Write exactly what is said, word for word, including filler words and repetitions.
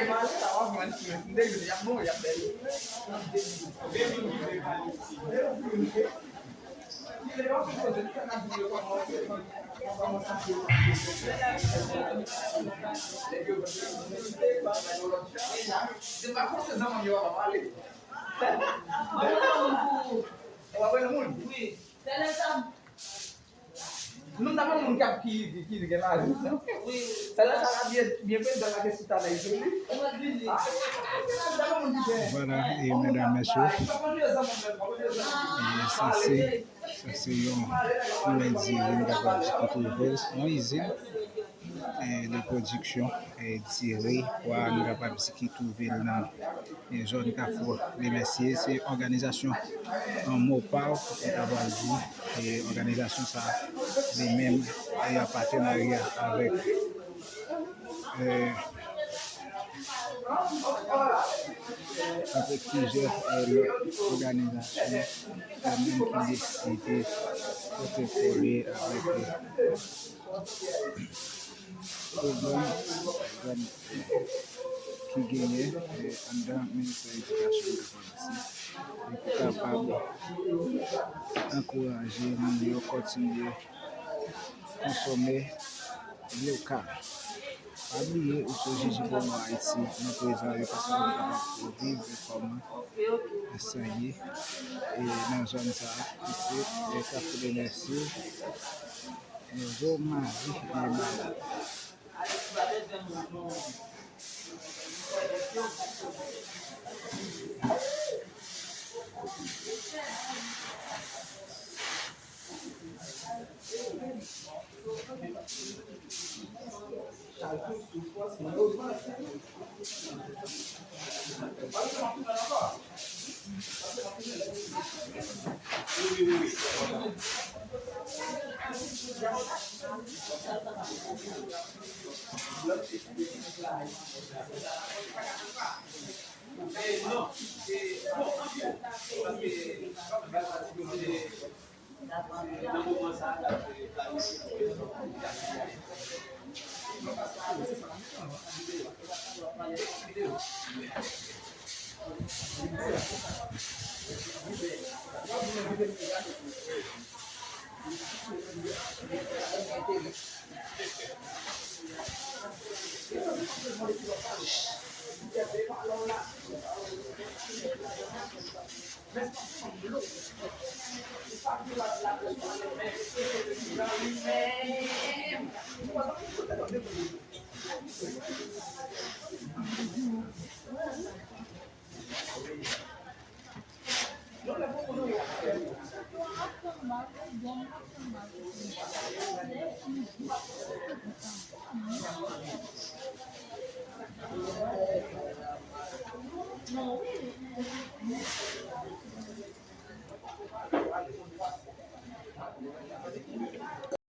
Dèyè pale la, w ap wè, si m te di, y ap bon, y ap bèl. Se pa fòse zanmi yo ap pale. K ap ki, ki, ki gen lajan. Sèl sa la byen, byen prezidan la gen sou talè joli. Ah, gen lajan moun ki gen. Vwala, e medam, mesye, e sa se, sa se yon, yon lendi, nou kapab di ki twouve l, yon izin, e, de pwodiksyon, e, diri, pwa, nou kapab di ki twouve l nan e, zòn Kafou Lemèsye. Se òganizasyon, e, Mopaw, e, ta pral di, e, òganizasyon sa a, li menm, e, an patenarya avèk, e, avèk plizyè, e, lòt òganizasyon, e, menm ki deside pote kole avèk, e, pwogram, pwogram ki genyen, e, anndan ministè edikasyon, m kapab di, e, pou kapab ankouraje moun yo kontinye konsome lokal. Pa bliye, ou sou Jiji Pwomo Ayiti, nou prezan, e, paske nou kapab viv kòman sa ye. E nan zòn sa a, ki se, e, Kafou Lemèsye, e, Vo Mari, e, Mari.